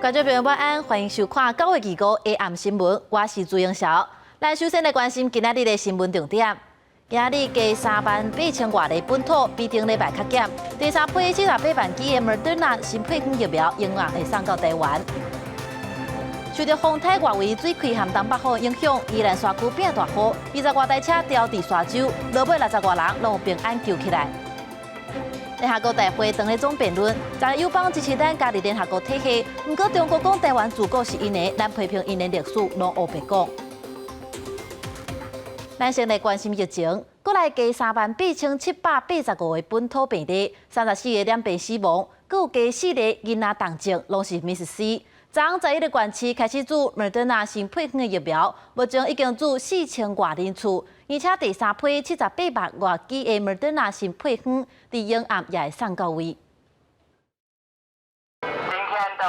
觀眾朋友晚安，歡迎收看9月25下暗新聞，我是朱英曉。咱首先來關心今仔日的新聞重點。今日加3萬8千外例本土，比頂禮拜較減。第三批78萬劑的莫德納新配方疫苗，應該會送到台灣。受著風颱外圍水開和東北風影響，宜蘭山區變大雨，20外台車掉佇沙洲，落尾60外人攏有平安救起來。聯合國大會當咧總辯論，昨友邦支持咱加入聯合國體系，毋過中國講台灣自古是𪜶的，咱批評𪜶的歷史攏烏白講。咱先來關心疫情，閣來加38,785個本土病例，34個染病死亡，閣有加四個囡仔重症，攏是 MIS-C。昨11個縣市開始注莫德納新配方的疫苗，目前已經注4000外人次，而且第三批78萬外劑的莫德納新配方，佇英暗也會送到位。今天的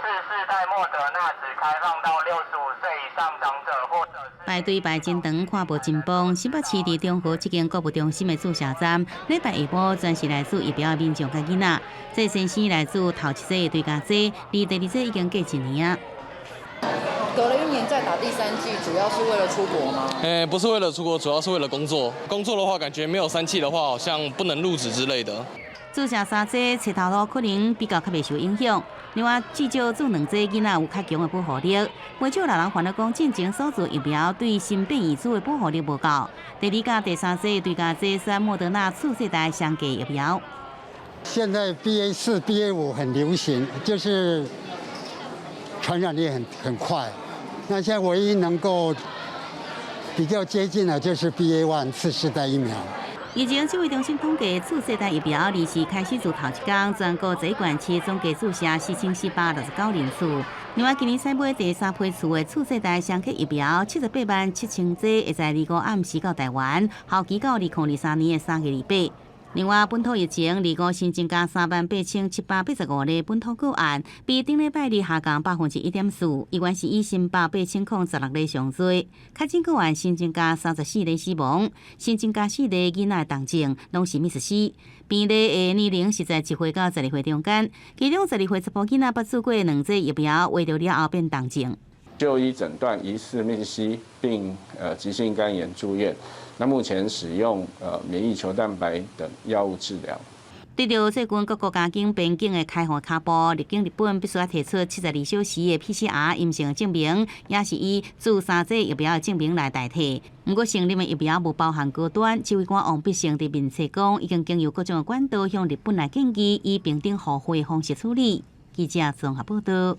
次世代莫德納只開放到65歲以上長者，或者是排隊排真長，看無真幫。新北市佇中和這間購物中心的注射站，禮拜下晡全是來注疫苗的民眾佮囡仔。這先生來注頭一劑的追加劑，離第二劑已經過一年啊。隔了一年再打第三劑，主要是為了出國嗎？欸，不是為了出國，主要是為了工作。工作的話，感覺沒有三劑的話，好像不能入職之類的。注射三劑，冊頭路可能比較較袂受影響。另外，至少注兩劑囡仔有較強的保護力。袂少老人煩惱講，進前所注疫苗對新變異株的保護力無夠。第二佮第三劑追加劑選莫德納次世代雙價疫苗。現在 BA4、BA5很流行，就是傳染力很快。那現在唯一能夠比較接近的，就是 BA.1 次世代疫苗。疫情指揮中心統計，次世代疫苗24開始自頭一工，全國十一縣市總計注射4469人次。另外，今年採買第三批次的次世代雙價疫苗，78萬7千劑，會在25暗時到台灣，效期到2023年的3月28。另外，本土疫情25新增加38,785例本土個案，比頂禮拜二下降1.4%。依然是以新北8016例上濟。確診個案新增加34例死亡，新增加四個囡仔重症，攏是 MIS-C。病例的年齡是在1歲到12歲中間，其中12歲查埔囡仔捌注過兩劑疫苗，打著了後變重症。就醫診斷疑似 MIS-C 並急性肝炎住院。那目前使用免疫球蛋白等藥物治療。對著最近各國家間邊境的開放跤步，入境日本必須愛提出72小時的 PCR 陰性證明，也是以注三劑疫苗的證明來代替。毋過成立的疫苗無包含高端，指揮官王必勝佇面冊講，已經經由各種管道向日本來建議，以平等互惠方式處理。記者綜合報道。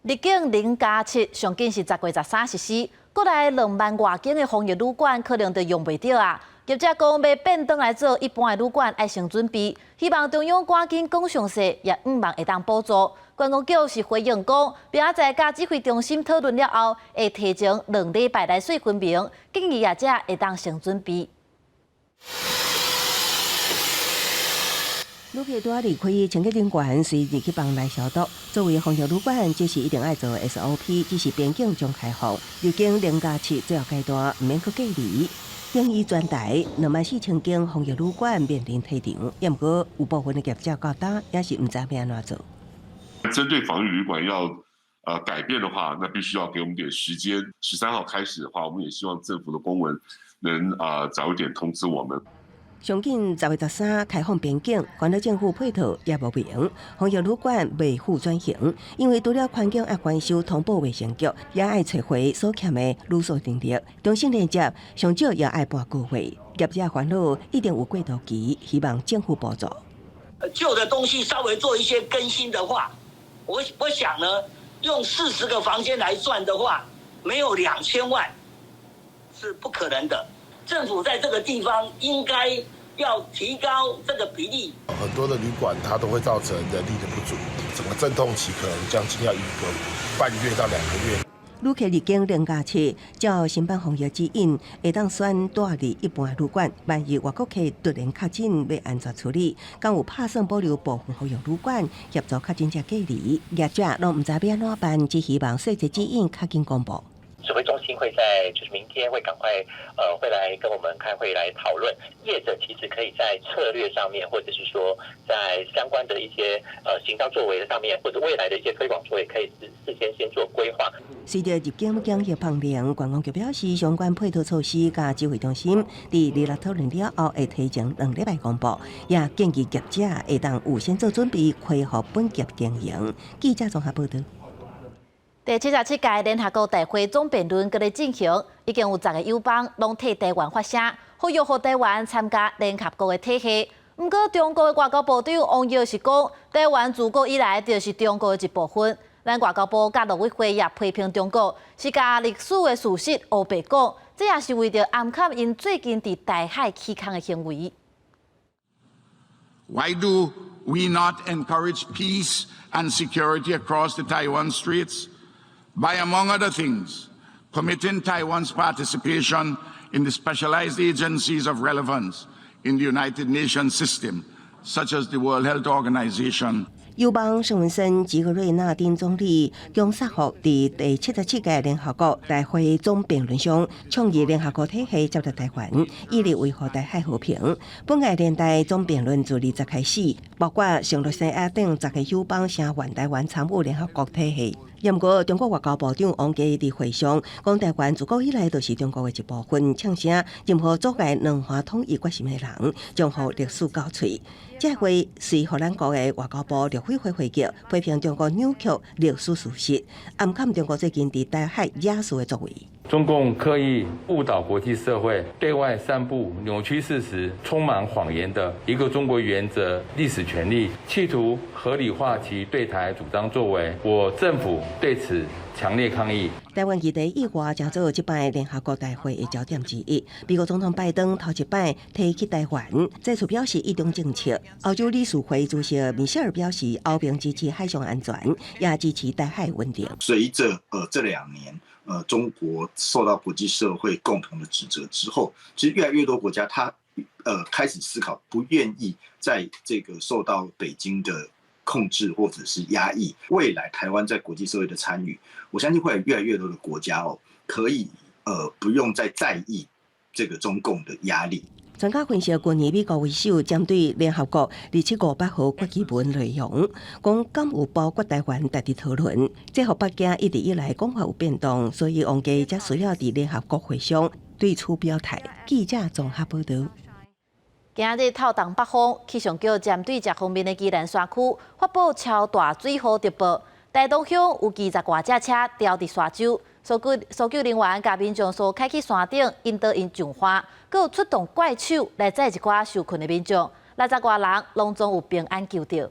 入境0+7，上緊是10月13實施。閣來2萬外間的防疫旅館可能就用袂著啊！業者講欲變轉來做一般的旅館，愛先準備，希望中央趕緊講詳細，也向望會當補助。觀光局是回應講，明仔載佮指揮中心討論了後，會提前2禮拜來細分明，建議業者會當先準備。旅客拄仔離開清潔人員，隨入去房內消毒。作為防疫旅館，這是一定愛做 SOP，只是邊境將開放，入境0+7最後階段，毋免閣隔離。等於全台24,000間防疫旅館面臨退場，也毋過有部分的業者到今也是毋知欲按怎做。針對防疫旅館要改變的話，那必須要給我們點時間。13號開始的話，我們也希望政府的公文能早一點通知我們。上緊10月13開放邊境，煩惱政府配套也無明，防疫旅館袂赴轉型，因為除了環境愛翻修通報衛生局，也愛揣回所欠的旅宿能力。中心連接上少也愛半個月，業者煩惱一定有過渡期，希望政府補助。舊的東西稍微做一些更新的話，我想呢，用40個房間來算的話，沒有2000萬是不可能的。政府在這個地方應該要提高這個比例。很多的旅館它都會造成人力的不足，整個陣痛期可能將近要1個半月到2個月。旅客入境0+7，照新版防疫指引，會當選蹛佇一般旅館。萬一外國客突然確診，欲按怎處理？敢有拍算保留部分防疫旅館協助確診者隔離？業者攏毋知欲按怎辦，只希望細節指引較緊公布。指揮中心會在就是明天會趕快，會來跟我們開會來討論。業者其實可以在策略上面，或者是說在相關的一些行銷作為上面，或者未來的一些推廣作業，可以事先先做規劃。隨著入境檢疫放寬，觀光局表示，相關配套措施佮指揮中心佇二六討論了後，會提前2禮拜公布，也建議業者會當預先做準備，恢復本業經營。記者綜合報道。第77屆聯合國大會總辯論閣咧進行，已經有10個友邦攏替台灣發聲，呼籲予台灣參加聯合國的體系。毋過，中國的外交部長王毅是講，台灣自古以來就是中國的一部分。咱外交部佮陸委會也批評中國是共歷史的事實烏白講，這也是為著掩蓋𪜶最近佇台海起空的行為。 Why do we not encourage peace and security across the Taiwan Straits by, among other things, committing Taiwan's participation in the specialized agencies of relevance in the United Nations system, such as the World Health Organization? 友邦聖文森及格瑞納丁總理姜薩福佇第77屆聯合國大會總辯論上，倡議聯合國體系接納台灣，致力維護台海和平。本屆聯大總辯論自20開始，包括聖盧西亞等10個友邦聲援台灣參與聯合國體系。毋過，中國外交部長王毅佇會上講，台灣自古以來就是中國的一部分，嗆聲任何阻礙兩岸統一決心的人，將予歷史攪喙。這話隨予咱國的外交部陸委會回擊，批評中國扭曲歷史事實，掩蓋中國最近佇台海惹事的作為。中共刻意誤導國際社會，對外散布扭曲事實、充滿謊言的一個中國原則歷史權利，企圖合理化其對台主張作為。我政府對此強烈抗議。台灣議題以外，成做這擺聯合國大會的焦點之一。美國總統拜登頭一擺提起台灣，再次表示一中政策。歐洲理事會主席米歇爾表示，歐盟支持海上安全，也支持台海穩定。隨著這2年，中國受到國際社會共同的指責之後，其實越來越多國家，他開始思考，不願意在這個受到北京的控制或者是壓抑。未來台灣在國際社會的參與，我相信會有越來越多的國家哦，可以不用再在意這個中共的壓力。專家分析，去年美國為首針對聯合國2758號決議文內容，講敢有包括台灣值得討論，這予北京一直以來講法有變動，所以王毅才需要佇聯合國會上對此表態。記者綜合報道。今日透東北風，氣象局針對遮方面的宜蘭山區發布超大水雨特報，台東鄉有20外隻車牢佇沙洲，搜救人員共民眾所開去山頂引導𪜶上岸，閣有出動怪手來載一寡受困的民眾，60外人攏總有平安救著。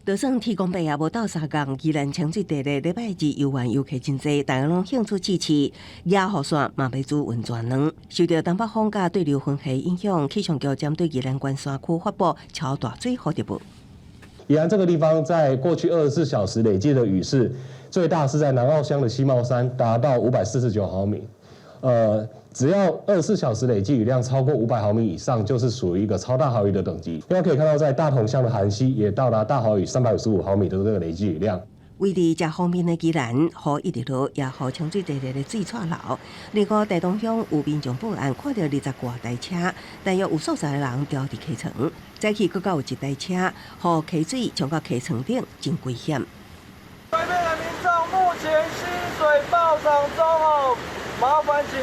就算天公伯也無鬥相共，宜蘭清水地咧禮拜二遊玩遊客真濟，大家攏興趣試試，野雨傘嘛欲煮溫泉卵。受著東北風佮對流雲系影響，氣象局針對宜蘭縣山區發布超大水雨特報。宜蘭這個地方在過去24小時累計的雨勢，最大是在南澳鄉的西帽山達到549毫米。只要24小時累計雨量超過500毫米以上，就是屬於一個超大豪雨的等級。另外可以看到，在大同鄉的寒溪也到達大豪雨355毫米的這個累計雨量。位佇遮方面的宜蘭，雨一直落，也予清水地咧的水掣流。另外，台東鄉有民眾報案，看著20外台車，大約有數十個人牢佇溪床。早起閣閣有一台車，予溪水沖到溪床頂，真危險。外面的民眾目前溪水暴漲中哦，麻煩請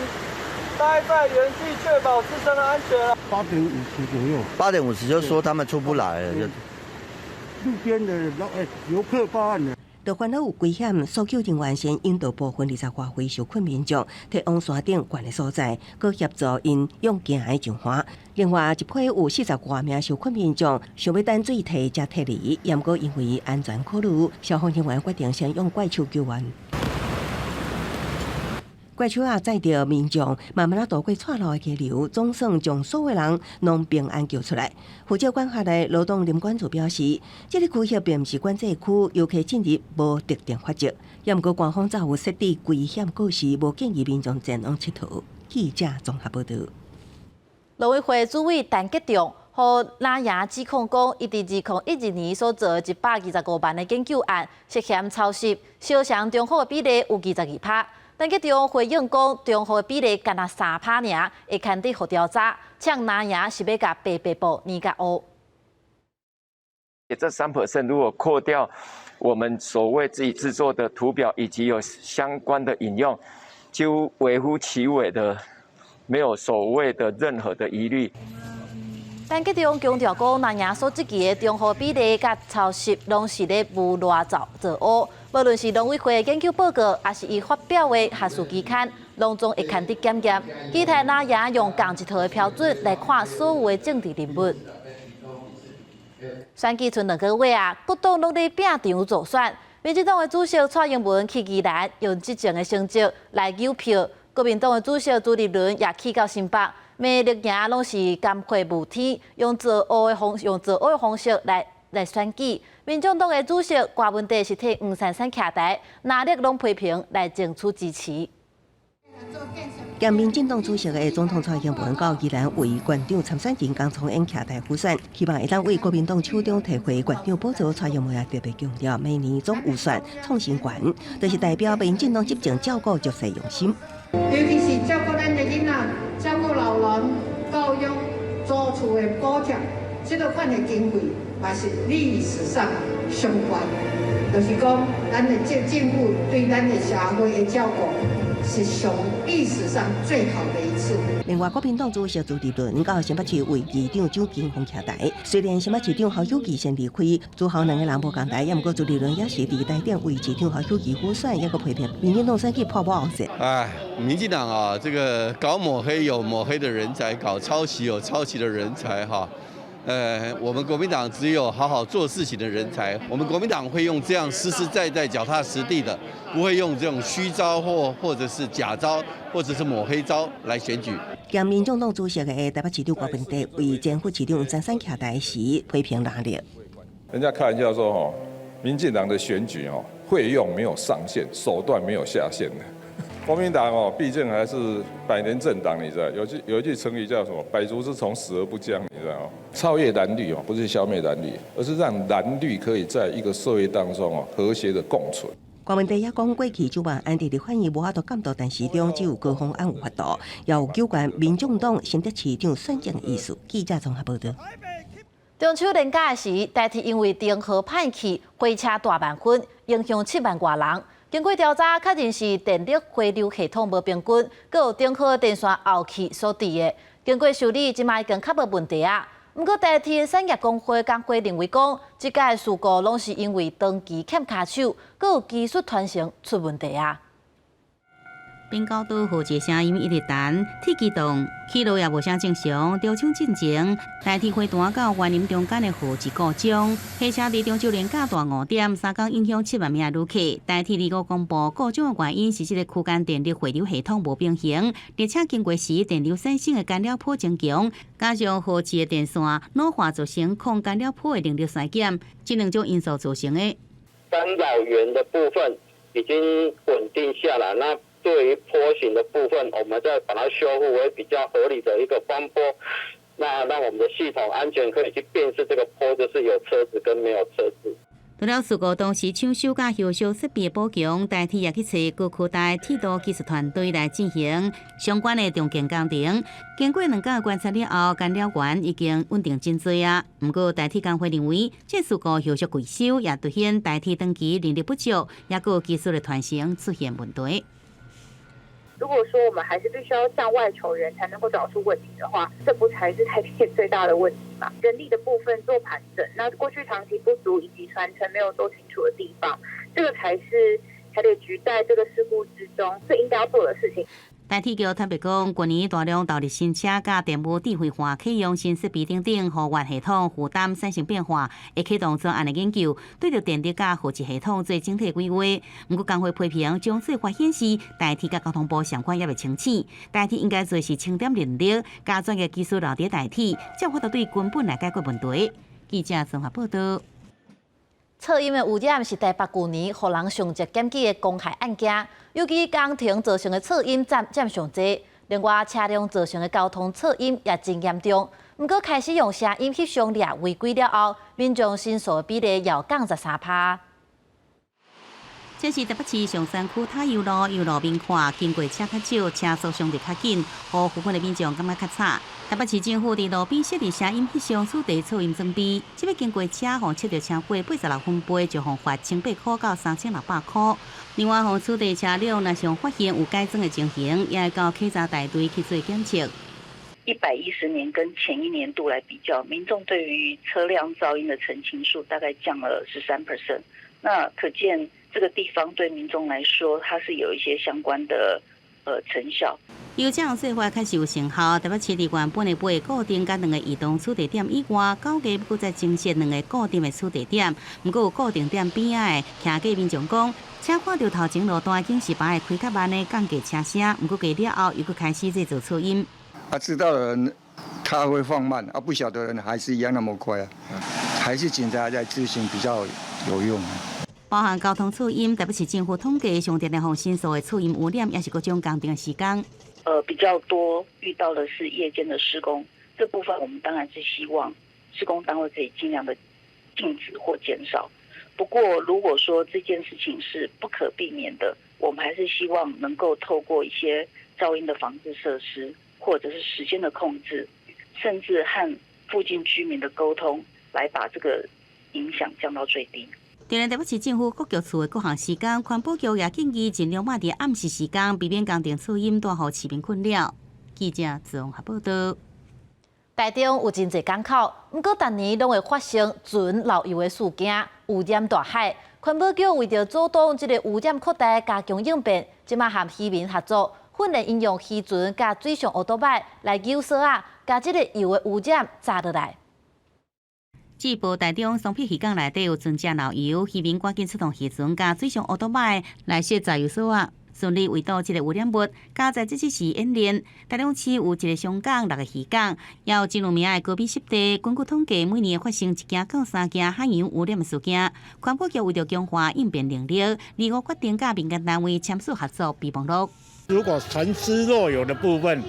待在原地，確保自身的安全。8點50左右。8點50就說他們出不來了，就路邊的老遊客報案的。就煩惱有危險，搜救人員先引導部分20外位受困民眾，提往山頂懸的所在，閣協助𪜶用行的上岸。另外一批有40外名受困民眾，想欲等水退才撤離，毋過因為安全考慮，消防人員決定先用怪手救援。怪手仔載著民眾，慢慢仔渡過掣流的溪流，總算將所有人攏平安救出來。負責管轄的羅東林管處表示，這個區域並毋是管制區，遊客進入無特定罰則。毋過官方早有設置危險告示，無建議民眾前往𨑨迌。記者綜合報道。陸委會主委陳吉仲，予藍營指控講，伊佇2012年所做的125萬的檢究案涉嫌抄襲，相像重複的比例有22%。陳吉仲回應講，重複的比例干焦3趴爾，會牽得予調查，嗆藍營是欲共白白布黏甲烏。這3% 如果扣掉我們所謂自己製作的圖表以及有相關的引用，就微乎其微的，沒有所謂的任何的疑慮。陳吉仲強調講，藍營所質疑的重複比例佮抄襲，攏是咧誣賴造造烏。無論是農委會的研究報告，抑是伊發表的學術期刊，攏總會牽得檢驗。期待藍營用仝一套的標準來看所有的政治人物。選舉賰2個月啊，各黨攏咧拚場助選。民進黨的主席蔡英文去宜蘭，用執政的成績來誘票；國民黨的主席朱立倫也去到新北，罵綠營攏是甘血霧天，用造烏的方式來選舉。民眾黨的主席柯文哲是替黃珊珊徛台，藍綠攏批評來爭取支持。兼民進黨主席的總統蔡英文到宜蘭為縣長參選人江聰英徛台輔選，希望會當為國民黨手中提回縣長寶座。蔡英文也特別強調，明年總預算創新懸，就是代表民進黨執政照顧弱勢用心。尤其是照顧咱的囡仔、照顧老人、教育、租厝的補貼，這個款的經費嘛是歷史上上懸，就是講咱的政府對咱的社會的照顧，是上歷史上最好的一次。另外，國民黨主席朱立倫到新北市為議長蔣金鳳徛台，雖然新北市長侯友宜先離開，朱侯兩个人無仝台，也毋過朱立倫也是佇台頂為市長侯友宜輔選，抑閣批評民進黨選舉破抹紅線。哎，民進黨啊，這個搞抹黑有抹黑的人才，搞抄襲有抄襲的人才，哈。我們國民黨只有好好做事情的人才。我們國民黨會用這樣實實在在、腳踏實地的，不會用這種虛招或者是假招，或者是抹黑招來選舉。兼民眾黨主席的台北市長柯文哲為前副市長黃珊珊徛台時批評藍綠。人家開玩笑說：吼，民進黨的選舉哦，費用沒有上限，手段沒有下限的。國民黨哦，畢竟還是百年政黨，你知道？有一句成語叫什麼？百足之蟲，死而不僵，你知道嗎？超越藍綠哦，不是消滅藍綠，而是讓藍綠可以在一個社會當中哦，和諧的共存。柯文哲也講，過去蔣萬安佇立法院無法度監督，陳時中只有高虹安有法度，也有糾結民眾黨新竹市長選戰意思。記者綜合報道。中秋連假時，台鐵因為燈號歹去，火車大慢分，影響7萬外人。經過調查，確認是電力匯流系統無平均，閣有燈號電線漚去所致的。經過修理，這擺已經較無問題啊。毋過台鐵產業工會工會認為講，這擺事故攏是因為長期欠跤手，閣有技術傳承出問題啊。平交道號誌聲音一直彈，鐵機動起落也無啥正常。中秋進前，台鐵火段到員林中間的號誌故障，火車佇中秋連假大5點，3工影響7萬名旅客。台鐵二五公布故障的原因是這个區間電力匯流系統無平衡，列車經過時電流產生的干擾波增強，加上號誌的電線老化造成抗干擾波的能力衰減，這兩種因素造成的。干擾源的部分已經穩定下來，那對於波形的部分，我們再把它修復為比較合理的一個方波，那讓我們的系統安全可以去辨識這個坡就是有車子跟沒有車子。除了事故當時搶修佮維修設備的補強，台鐵也去揣高科大鐵道技術團隊來進行相關的重建工程。經過2工觀察了後，干擾源已經穩定真濟啊。毋過台鐵工會認為，這事故後續維修也凸顯台鐵長期人力不足，抑閣有技術的傳承出現問題。如果說我們還是必須要向外求援才能夠找出問題的話，這不才是台鐵最大的問題嗎？人力的部分做盤整，那過去長期不足以及傳承沒有做清楚的地方，這個才是台鐵局在這個事故之中最應該要做的事情。台鐵局坦白講，去年大量投入新車佮電務智慧化啟用新設備等等，予原系統負擔產生變化，會啟動專案的研究，對著電力佮號誌系統做整體規劃。毋過工會批評，將做法顯示台鐵佮交通部相關猶未清醒，台鐵應該做是清點人力，加專業技術留佇台鐵，才有法度對根本來解決問題。記者綜合報道。噪音的污染是台北舊年予人上濟檢舉的公害案件，尤其工程造成的噪音佔佔上濟。另外，車輛造成的交通噪音也真嚴重。毋過開始用聲音翕相掠違規了後，民眾申訴的比例又降13趴。這是台北市松山區塔悠路，由路面看，經過車較少，車速相對較緊，予部分的民眾感覺較吵。台北市政府佇路邊設置聲音翕相取締噪音裝備，這擺經過車予測著超過86分貝，就予罰1800塊到3600塊。另外，予取締車輛若想發現有改裝的情形，也會到稽查大隊去做檢測。 110年跟前一年度來比較，民眾對於車輛噪音的陳情數大概降了13%。那可見這個地方對民眾來說，它是有一些相關的成效。由這項做法確實有成效，台北市佇原本的八個固定佮兩个移動取締點以外，9月閣再增設兩個固定的取締點。毋過有固定點邊仔的騎過民眾講，車看著頭前路段警示牌會開較慢的降低車聲，毋過過了後又閣開始製造噪音。啊，知道的人他會放慢，啊，不曉得的人還是一樣那麼快啊，還是警察在執行比較有用。包含交通噪音，台北市政府統計上常予申訴的噪音污染，也是各種工程的時間。比較多遇到的是夜間的施工，這部分我們當然是希望施工單位可以盡量的禁止或減少。不過，如果說這件事情是不可避免的，我們還是希望能夠透過一些噪音的防治設施，或者是時間的控制，甚至和附近居民的溝通，來把這個影響降到最低。當然，台北市政府各局處的各項時間，環保局也建議盡量莫佇暗時時間，避免工程噪音帶予市民困擾。記者綜合報道。台中有真濟港口，毋過逐年攏會發生船漏油的事件，污染大海。環保局為著阻擋這个污染擴大，加強應變，這馬和漁民合作，訓練𪜶用漁船佮水上歐多擺來扭索仔，共這个油的污染炸落來。據報台中雙埤漁港內底有船隻漏油，漁民趕緊出動漁船佮水上歐多擺來設炸油索仔，順利圍堵這个污染物。佳哉這只是演練。台中市有一个商港、六个漁港，也有真有名的高美濕地。根據統計，每年會發生一件到三件海洋污染的事件。環保局為著強化應變能力，二五決定佮民間單位簽署合作備忘錄。如果船隻漏油的部分，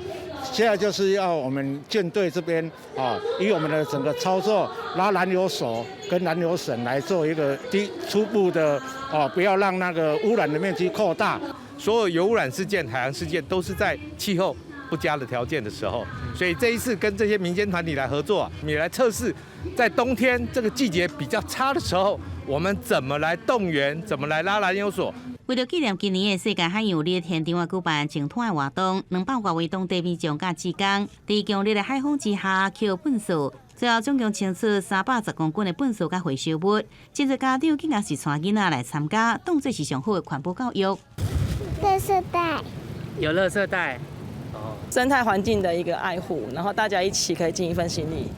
現在就是要我們艦隊這邊啊，以我們的整個操作拉攔油索跟攔油繩來做一個低初步的啊，不要讓那個污染的面積擴大。所有油污染事件、海洋事件都是在氣候不佳的條件的時候，所以這一次跟這些民間團體來合作，也來測試，在冬天這個季節比較差的時候，我們怎麼來動員，怎麼來拉攔油索。為著紀念今年的世界海洋日，現場啊舉辦淨灘的活動，200外位當地民眾佮志工，佇強烈的海風之下抾糞埽，最後總共清出310公斤的糞埽佮回收物。真濟家長竟然是帶囡仔來參加，當作是上好的環保教育。垃圾袋，有垃圾袋，哦，生態環境的一個愛護，然後大家一起可以盡一份心力。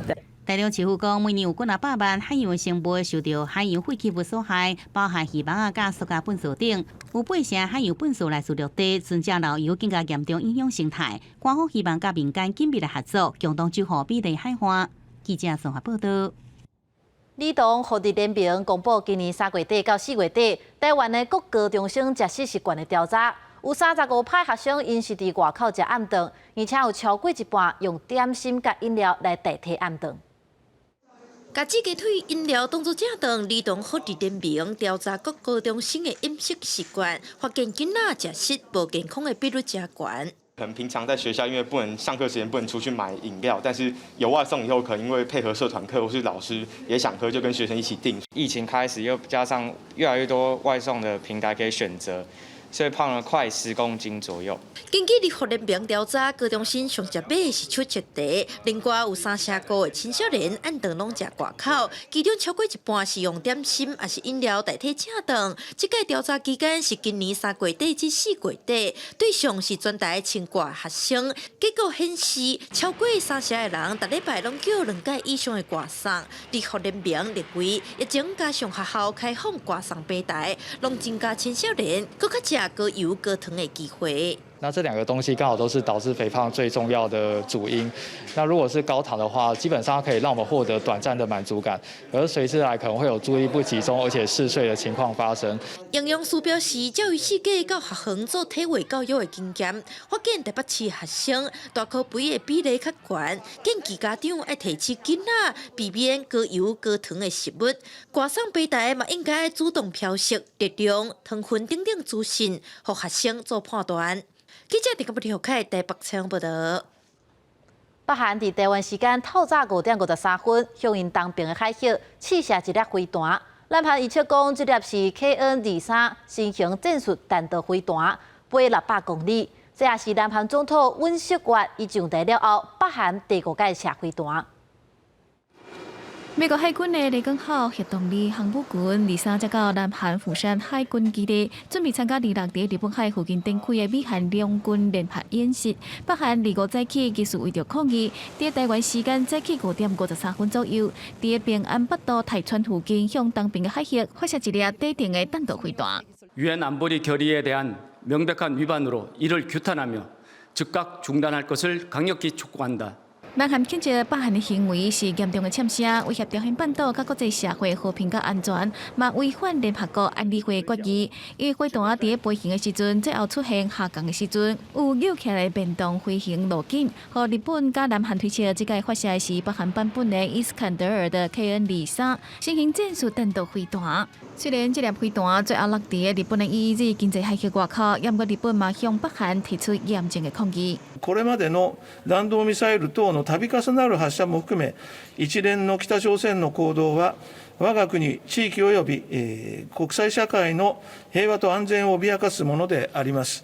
對。台中市府講，每年有幾若百萬海洋生物受著海洋廢棄物所害，包含漁網仔佮塑膠糞埽等。有八成海洋糞埽來自陸地，船隻漏油更加嚴重影響生態。官方希望佮民間緊密的合作，共同守護美麗海岸。記者綜合報道。女童福利聯盟公布今年3月底到4月底，台灣的各高中生食食習慣的調查，有35%學生𪜶是佇外口食暗頓，而且有超過一半用點心佮飲料來代替暗頓。共煮雞腿飲料當做正頓，兒童福利聯盟調查各高中生的飲食習慣，發現囡仔食食無健康的比率誠懸。可能平常在學校，因為不能上課時間不能出去買飲料，但是有外送以後，可能因為配合社團課或是老師也想喝，就跟學生一起訂。疫情開始又加上越來越多外送的平台可以選擇，所以胖了快10公斤左右。根據兒福聯盟調查，高中生上食買的是手切茶，另外有35%的青少年暗頓攏食外口，其中超過一半是用點心抑是飲料代替正頓。這屆調查期間是今年3月底至4月底，對象是全台千掛學生。結果顯示，超過三成的人，逐禮拜攏叫兩改以上的外送。兒福聯盟認為，疫情加上學校開放外送平台，攏增加青少年閣較食高油高糖的機會。那這兩個東西剛好都是導致肥胖最重要的主因。那如果是高糖的話，基本上可以讓我們獲得短暫的滿足感，而隨之來可能會有注意力不集中，而且嗜睡的情況發生。營養師表示，照伊設計到學校做體育教育的經驗，發現台北市學生大箍肥的比例較懸，建議家長愛提醒囡仔避免高油高糖的食物。外送平台嘛應該主動標示熱量、糖分等等資訊，予學生做判斷。記者鄭國凱台北採訪報導。北韓佇台灣時間透早5點53分，向𪜶東爿的海域試射一粒飛彈。南韓預測講，這粒是 KN 23新型戰術彈道飛彈，飛600公里。這也是南韓總統尹錫悅伊上台了後，北韓第五擺射飛彈。美國海軍的雷根號核動力航母群23才到南韓釜山海軍基地，準備參加26佇日本海附近展開的美韓兩軍聯合演習。北韓25早起繼續為著抗議，佇台灣時間早起5點53分左右，佇平安北道大川附近向東爿的海域發射一粒短程的彈道飛彈。 유엔 안보리 결의에 대한 명백한 위반으로 이를 규탄하며 즉각 중단할 것을 강력히 촉구한다. 南韓譴責北韓的行為是嚴重的嗆聲，威脅朝鮮半島佮國際社會和平佮安全，嘛違反聯合國安理會決議。伊飛彈佇飛行的時陣，最後出現下降的時陣，有扭起來變動飛行路徑，予日本佮南韓推測，這擺發射的是北韓版本的伊斯坎德爾的 KN 23新型戰術彈道飛彈。雖然這粒飛彈最後落佇日本的 EEZ 經濟海域外口，毋過日本嘛向北韓提出嚴正的抗議。これまでの弾道ミサイル等の度重なる発射も含め、一連の北朝鮮の行動は、我が国、地域及び国際社会の平和と安全を脅かすものであります。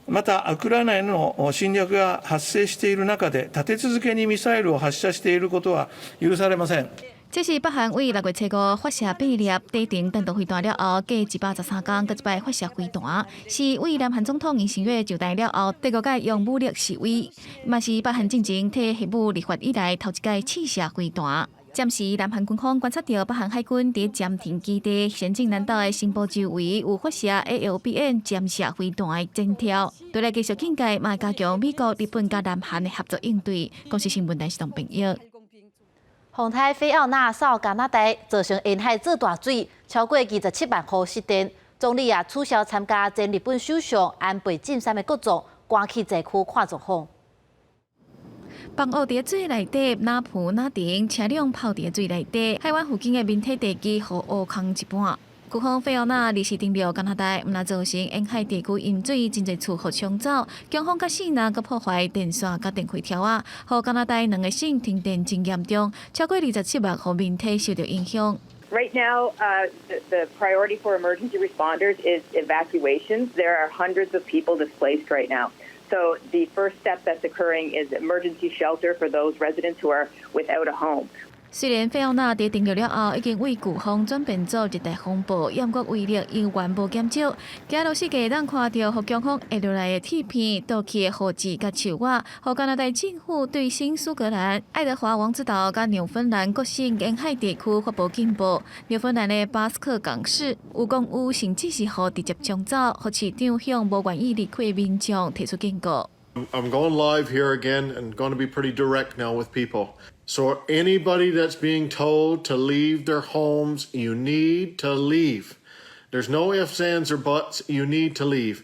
また、ウクライナへの侵略が発生している中で、立て続けにミサイルを発射していることは許されません。這是北韓為6月初五發射八粒短程彈道飛彈了後，隔113天閣一擺發射飛彈，是為南韓總統尹錫悅就台了後，第五擺用武力示威，嘛是北韓進前提核武立法以來頭一擺試射飛彈。暫時，南韓軍方觀察到北韓海軍佇艦艇基地咸鏡南道的新埔周圍有發射 ALBM 潛射飛彈的徵兆，除了繼續警戒，嘛加強美國、日本佮南韓的合作應對。公視新聞電視董朋友。風颱菲奧娜掃加拿大，造成沿海做大水，超過27萬戶失電。總理也取消參加前日本首相安倍晉三的國葬，趕去災區看狀況。房屋佇水內底，若浮若沉，車輛泡佇水內底，海灣附近的民宅地基予挖空一半。颶風菲奧娜24登陸加拿大，毋但造成沿海地區淹水，真濟厝予沖走，強風佮四林閣破壞電線佮電費柱仔，予加拿大兩個省停電真嚴重，超過27萬戶民宅受著影響。 Right now, the priority for emergency responders is evacuations. There are hundreds of people displaced right now. So the first step that's occurring is emergency shelter for those residents who are without a home. 雖然菲奧娜佇登陸了後，已經為颶風轉變做熱帶風暴，毋過威力猶原無減少。行路四界會當看著予強風下落來的鐵片、倒去的雨枝佮樹仔，予加拿大政府對新蘇格蘭、愛德華王子島佮紐芬蘭各省沿海地區發布警報。紐芬蘭的巴斯克港市有講有甚至是予直接沖走，予市長向無願意離開的民眾提出警告。 I'm going live here again and going to be pretty direct now with people. So anybody that's being told to leave their homes, you need to leave. There's no ifs, ands, or buts. You need to leave.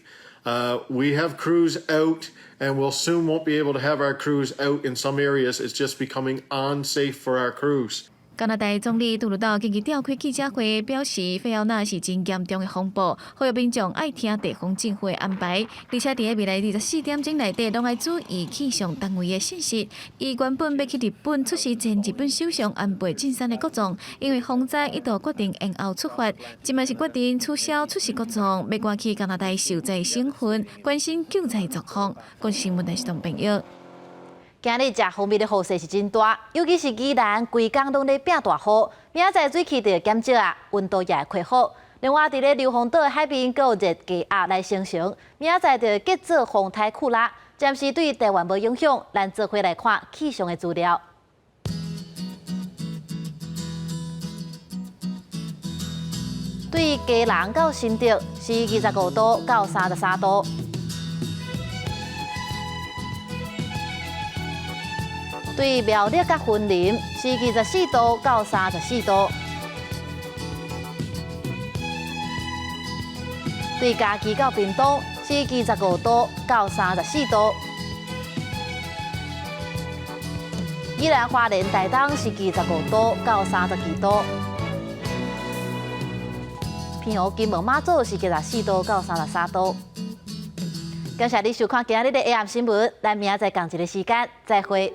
We have crews out, and we'll soon won't be able to have our crews out in some areas. It's just becoming unsafe for our crews. 加拿大總理杜魯道緊急召開記者會，表示菲奧娜是真嚴重的風暴，呼籲民眾愛聽地方政府的安排，而且佇未來24點鐘內底，攏愛注意氣象單位的信息。伊原本欲去日本出席前日本首相安倍晉三的國葬，因為風災一度決定延後出發，這擺是決定取消出席國葬，欲趕去加拿大受災省份關心救災狀況。公視新聞電視台朋友。今日食蜂蜜的雨勢是真大，尤其是宜蘭，規工攏咧變大雨，明仔載水汽就會減少啊，溫度也會恢復。另外，佇咧硫磺島的海邊，閣有熱低壓來生成，明仔載就會結做風颱庫拉，暫時對台灣無影響。咱做伙來看氣象的資料。對基隆到新竹是25度到33度。對苗栗佮雲林是24度到34度，對嘉義到屏東是25度到34度，宜蘭花蓮台東是25度到32度，澎湖金門馬祖是24度到33度。感謝你收看今仔日的 AM 新聞，咱明仔載仝一个時間再會。